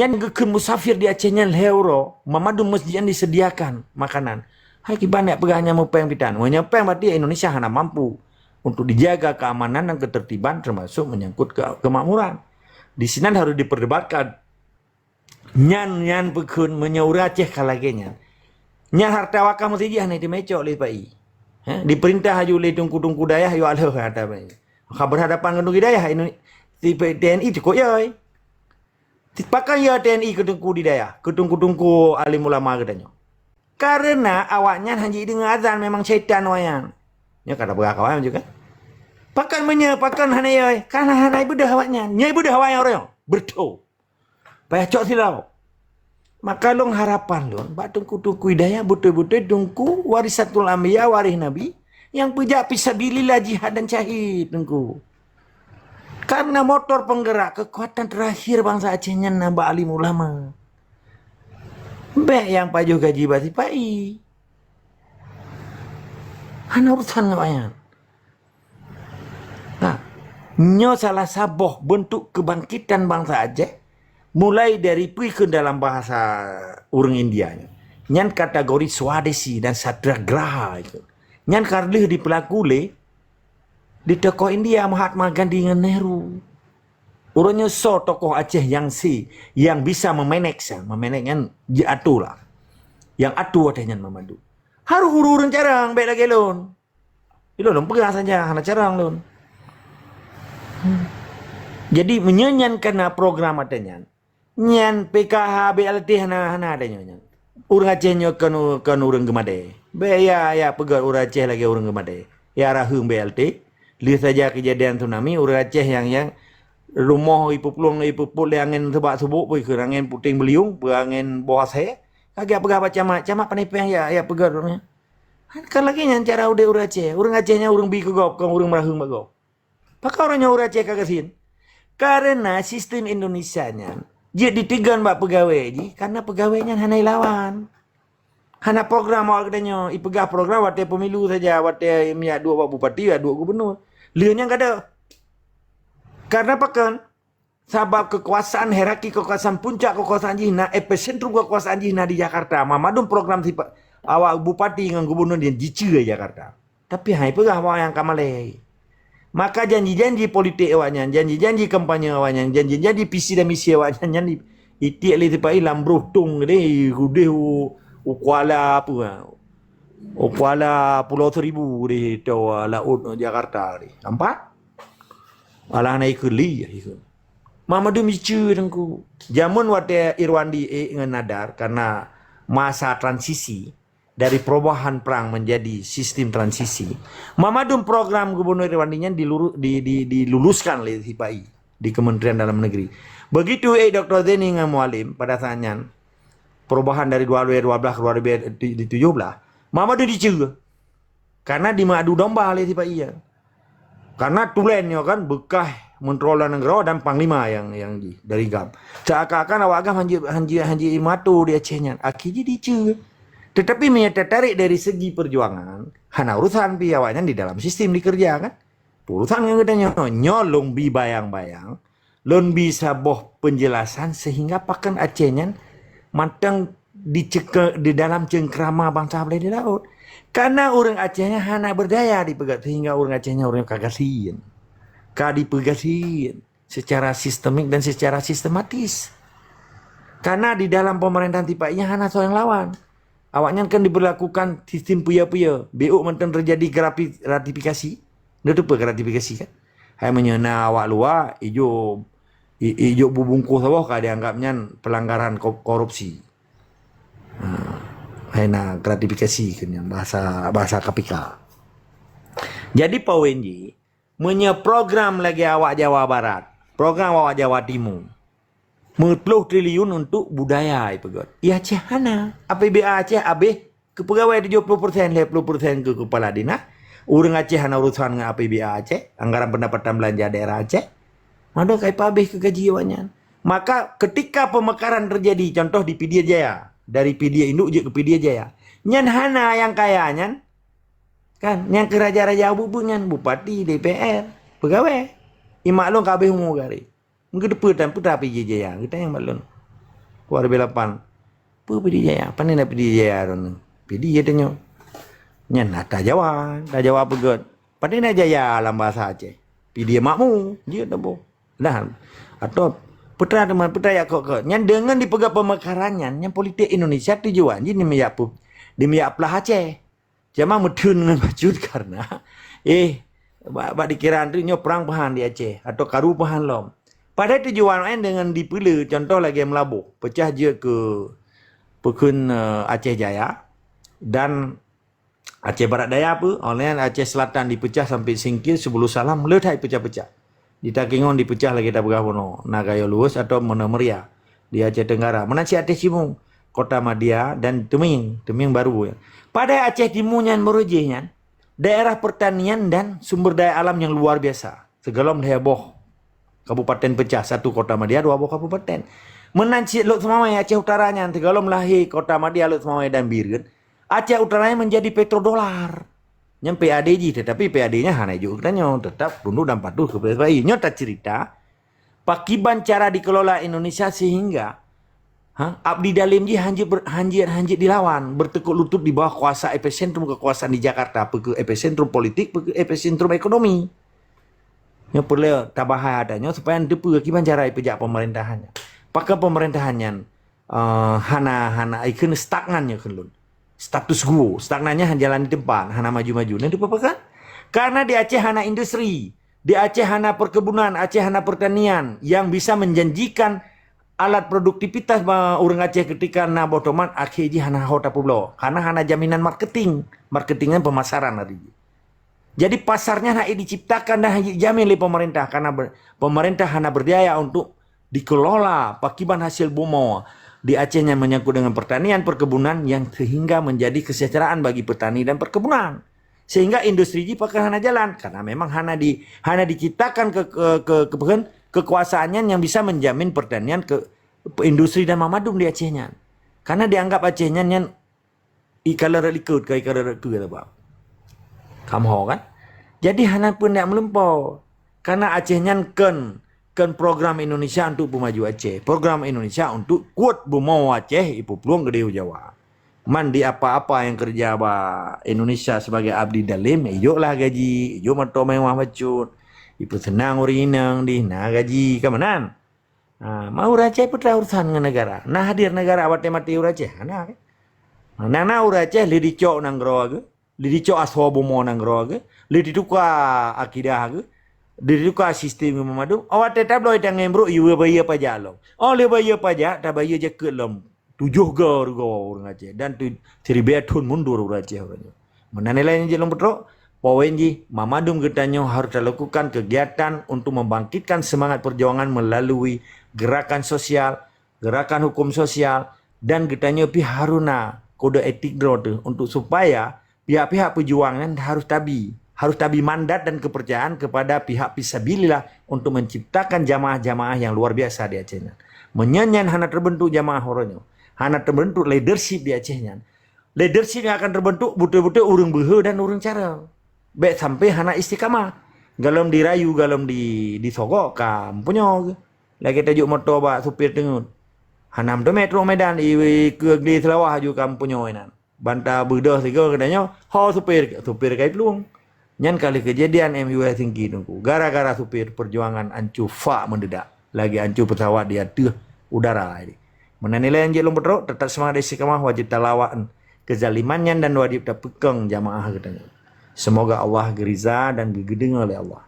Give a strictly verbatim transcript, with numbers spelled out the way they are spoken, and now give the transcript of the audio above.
Nyan geukheun musafir di Aceh nyan lhèe uroe, mamandum masjid nyan disediakan makanan. Hai kiban jak peugah nyan meupéng pitan. Meunyoe péng berarti Indonesia hana mampu untuk dijaga keamanan dan ketertiban termasuk menyangkut ke-, kemakmuran. Di sinan harus diperdebatkan. Nyan, nyan peukheun meunyoe ureuëng Aceh ka lagèe nyan. Nyan harta wakaf meuseujid hana teumé cok lé P A I. Ha? Diperintah aju lé teungku-teungku dayah yue alheuh harta P A I. Ka berhadapan ngon teungku dayah, Indo-, T N I cukôp yoi. Pakon ya T N I keu teungku di dayah, keu teungku-teungku alim ulama geutanyoe? Karena awaknyan hana jideungoe azan, memang syaitan awaknyan. Nyoe ka tapeugah kawan juga. Pakon meunyoe, pakon hana yoi? Karena hana ibeudôh awaknyan. Nyoe ibeudôh awaknyan uroe nyoe. Beutôi. Payah cok silau. Maka lôn harapan lôn, bak teungku-teungku di dayah beutôi-beutôi teungku warisatul anbiya, waréh Nabi, nyang peujak fisabilillah jihad dan syahid teungku. Karena motor penggerak kekuatan terakhir bansa Aceh nyan na bak alim ulama. Bèk nyang pajoh gaji bak sipa-i. Hana urusan ngon awaknyan. Nah, nyoe salah saboh bentuk kebangkitan bansa Aceh, mulai dari peue kheun dalam bahasa ureuëng India nyoe. Nyan kategori swadesi dan satyagraha itu. Nyan ka lheueh dipeulaku lé di tokoh India Mahatma Gandhi ngon Nehru. Uroe nyoe soe tokoh Aceh nyang si, nyang bisa memanage, memanage nyan jiatur lah. Nyang atur watèe nyan mamandum. Harôh ureuëng-ureuëng carông bèk lagèe lôn. Ilôn lôn peugah saja, hana carông lôn. Hmm. Jadi, meunyoe nyan ka na program watèe nyan, nyan P K H, B L T hana, hana ada nyoe nyan. Ureuëng Aceh nyoe kon, kon ureuëng geumadé. Bèk ya, ya peugah ureuëng Aceh lagèe ureuëng geumadé. Ya raheueng B L T. Lheueh saja kejadian tsunami, ureuëng Aceh nyang, nyang rumoh ipeuplueng, ipeupot lé angén seubak-seubok, peue kheun angén puténg beuliueng, peue angén boh asèe. Ka geujak peugah bak camat, camat pandai péng ya, ya peugah ureuëng nyan. Kan lagèe nyan cara udép ureuëng Aceh. Ureuëng Aceh nyan ureuëng bi keu gob, kon ureuëng meuraheueng bak gob. Pakon uroe nyoe ureuëng Aceh ka gasien? Karena sistem Indonesia nyan jeuet jiteugon bak peugawée jih, karena peugawée nyan hana ilawan. Hana program awak geutanyoe, ipeugah program watèe pemilu saja, watèe miyak duek bak bupati, ya duek gubernur. Lheueh nyan kada. Karena pakon? Sabab kekuasaan, hierarki kekuasaan, puncak kekuasaan jih na, epicentrum kekuasaan jih na di Jakarta. Mamandum program sipa-, awak bupati ngon gubernur nyan jiceue Jakarta. Tapi hai peugah awak nyang ka malèe. Maka janji-janji politik awak nyan, janji-janji kampanye awak nyan, janji-janji visi dan misi awak nyan, nyan di-, itiek lé sipa-i lam broh tong deh, udeh u, u Kuala apa, u Kuala Pulau Seribu deh, atau laôt Jakarta deh. Nampak? Alah na ikeu li, ikeu. Mamandum jiceue teungku. Jameun watèe Irwandi ék ngon Nadar, karena masa transisi, dari perubahan perang menjadi sistem transisi, mamandum program Gubernur Irwandi nyan diluru-, di, di, diluluskan lé sipa-i di Kementerian Dalam Negeri. Begitu ék Doktor Zaini ngon Mualim pada saat nyan, perubahan dari dua ribu dua belas ke dua ribu tujuh belas, mamandum jiceue. Karena dimeuadu domba lé sipa-i nyan. Karena tulen nyoe kan beukah Menteri Luar Negeri dan Panglima nyang, nyang jih dari GAM. Seakan-akan awak GAM hanjeuet, hanjeuet, hanjeuet imato di Aceh nyan. Akhé jih jiceue. Tetapi meunyoe tatarék dari segi perjuangan, hana urusan pih awak nyan di dalam sistem dikerja kan. Urusan ngon geutanyoe, nyoe lôn bi bayang-bayang, lôn bi saboh penjelasan sehingga pakon Aceh nyan mantong diceke-, di dalam cengkrama bansa Blaih di laôt. Karena ureuëng Aceh nyan hana berdaya dipeugah sehingga ureuëng Aceh nyan ureuëng ka gasien. Ka dipeugasien secara sistemik dan secara sistematis. Karena di dalam pemerintahan sipa-i nyan hana soe nyang lawan. Awak nyan kan diberlakukan sistem puya-puya. Bék mantong terjadi grafi-, gratifikasi. Neu teupeue gratifikasi kan? Hai meunyoe na awak luwa, ijok, i-, ijok bubungkôh saboh ka dianggap nyan pelanggaran ko-, korupsi. Ha, hai na gratifikasi keu nyan bahasa, bahasa K P K. Jadi poin jih, meunyoe program lagèe awak Jawa Barat, program awak Jawa Timu, meuploh triliun untuk budaya ipeugöt. I Aceh hana. A P B A Aceh abéh keu peugawée tujoh ploh persen, lhée ploh persen keu kepala dinas. Ureuëng Aceh hana urusan ngon A P B A Aceh, anggaran pendapatan belanja daerah Aceh. Mandum ka ipabéh keu gaji awaknyan. Maka ketika pemekaran terjadi, contoh di Pidie Jaya, dari Pidie Induk jeuet keu Pidie Jaya. Nyan hana nyang kaya nyan, kan? Nyang keu raja-raja bubu nyan, bupati, D P R, peugawée. I mak lôn ka abéh umu gari. Meugeuteupeue tan peue tapi jih jaya, geutanyong bak lôn. Dua ribu lapan. Peue Pidie Jaya? Pane na Pidie Jaya droeneuh? Pidie tanyoe. Nyan ata Jawa, ata Jawa peugöt. Pane na jaya lam bahasa Aceh? Pidie makmu, jeuet na boh. Nah, atau peue teuma, peue jak kok-kok. Nyan deungon dipeugah pemekaran nyan, nyan politik Indonesia tujuan jih dimiyap pu-, dimiyap plah Aceh. Cuma meutheun ngon bacut karena, eh, bak, bak dikira tu nyoe prang peuhan di Aceh atau karu peuhan lom. Padahai tujuan laén deungon dipeule, contoh lagèe Meulaboh, peucah jeuet keu peukheun, eh, Aceh Jaya dan Aceh Barat Daya pun, oleh Aceh Selatan dipecah sampai singkil sebelum salam, le that pecah-pecah. Di Takengon dipecah lagèe tapeugah bunoe, na Gayo Luwes atau Meunoe Meuria di Aceh Tenggara. Meunan cit Aceh Timur, Kota Madia dan Teumieng, Teumieng Baru. Padahai Aceh Timur nyan meureuh jih nyan daerah pertanian dan sumber daya alam yang luar biasa. Sigohlom lhèe boh kabupaten pecah, satu Kota Madia, dua boh kabupaten. Meunan cit Lhokseumawe, Aceh Utara nyan, sigohlom lahé Kota Madia, Lhokseumawe dan Bireuen, Aceh Utara nyan menjadi petrodolar. Nyan P A D jih, tetapi P A D nyan hana jok keu tanyoe, tetap tunduk dan patuh keu P S B I. Nyoe tacerita, pakiban cara dikelola Indonesia sehingga, ha, abdi dalem jih hanjeuet ber-, hanjeuet, hanjeuet dilawan, bertekuk lutut di bawah kuasa epicentrum kekuasaan di Jakarta, peu keuh epicentrum politik, peu keuh epicentrum ekonomi. Nyoe peureulèe tabahas ata nyoe supaya neuteupeue kiban cara ipeujak pemerintahan nyan. Pakon pemerintahan nyan, eh, hana, hana, ikheun stagnan nyoe kheun lôn. Status quo, stagnan nyan hana jalan di teumpat, hana maju-maju. Nyan dipeue pakon? Karena di Aceh hana industri, di Aceh hana perkebunan, Aceh hana pertanian yang bisa menjanjikan alat produktivitas ba ureueng Aceh ketika na boh tomat, akhé jih hana ho tapeubloe. Karena hana jaminan marketing. Marketing nyan pemasaran hari jih. Jadi pasar nyan hana diciptakan dan hana dijamin lé pemerintah karena ber-, pemerintah hana berbiaya untuk dikelola pakiban hasil bumoe di Aceh nyan menyangkut dengan pertanian, perkebunan yang sehingga menjadi kesejahteraan bagi petani dan perkebunan. Sehingga industri jih pakon hana jalan karena memang hana di-, hana diciptakan ke, ke, ke, ke, kekuasaan nyan yang bisa menjamin pertanian ke industri dan mamadum di Aceh nyan. Karena dianggap Aceh nyan, nyan ikalon rot likot, ka ikalon rot peue, apa? Kamoe kan? Jadi hana pun nak meulumpoe. Karena Aceh nyan kon, kon program Indonesia untuk pemaju Aceh. Program Indonesia untuk kuat bumoe Aceh ipeuplueng keudéh u Jawa. Man di apa-apa nyang keureuja ba Indonesia sebagai abdi dalem, ijok lah gaji, ijok moto mewah bacut, ipeuseunang ureueng inong dih na gaji, ka meunan. Ha, ma ureueng Aceh peue teuma urusan ngon negara? Na hadir negara watèe maté ureueng Aceh? Hana, kan? Na, na ureueng Aceh lé dicok nanggroe geuh, lé dicok asoe bumoe nanggroe geuh, lé dituka akidah geuh, lé dituka sistem geuh meumandum. Awak watèe tabloe tangai brok, yue bayeue pajak lom. Oh, lé bayeue pajak, tabayeue jakeuet lom. Tujoh goe rugoe ureueng Aceh dan tu siribèe thon mundur ureueng Aceh uroe nyoe. Meunan ilèe nyang jeuet lôn peutrok, poin jih, mamandum geutanyoe harôh talakukan kegiatan untuk membangkitkan semangat perjuangan melalui gerakan sosial, gerakan hukum sosial, dan geutanyoe pih harôh na kode etik droe teuh untuk supaya pihak-pihak peujuang nyan harôh tabi, harôh tabi mandat dan keupeurcayaan keupada pihak fisabilillah untuk menciptakan jamaah-jamaah nyang luar biasa di Aceh nyan. Meunyoe nyan hana teubeuntuk jamaah uroe nyoe, hana teubeuntuk leadership di Aceh nyan, leadership nyang akan teubeuntuk beutôi-beutôi ureueng beuhe dan ureueng cara. Bèk sampai hana istiqamah. Golom dirayu, golom di, disogok ka meupeunyok geuh. Lagèe tajok moto bak supir teungeut. Hana meuteumé trok Medan, i, i, keu Gli Seulawah aju ka meupeunyok inan. Ban tabeudôh sigoe geutanyoe, ho supir, supir ka iplueng. Nyan ka lheueh keujadian M U S Singki Teungku. Gara-gara supir, perjuangan ancu fak meudeudak. Lagèe ancu peusawat di ateueh udara. Meunan ilèe nyang jeuet lôn peutrok, teutap seumangat istiqamah, wajéb talawan keuzaliman nyan dan wajéb tapeukong jamaah geutanyoe. Seumoga Allah geuriza dan geugeudeungoe lé Allah.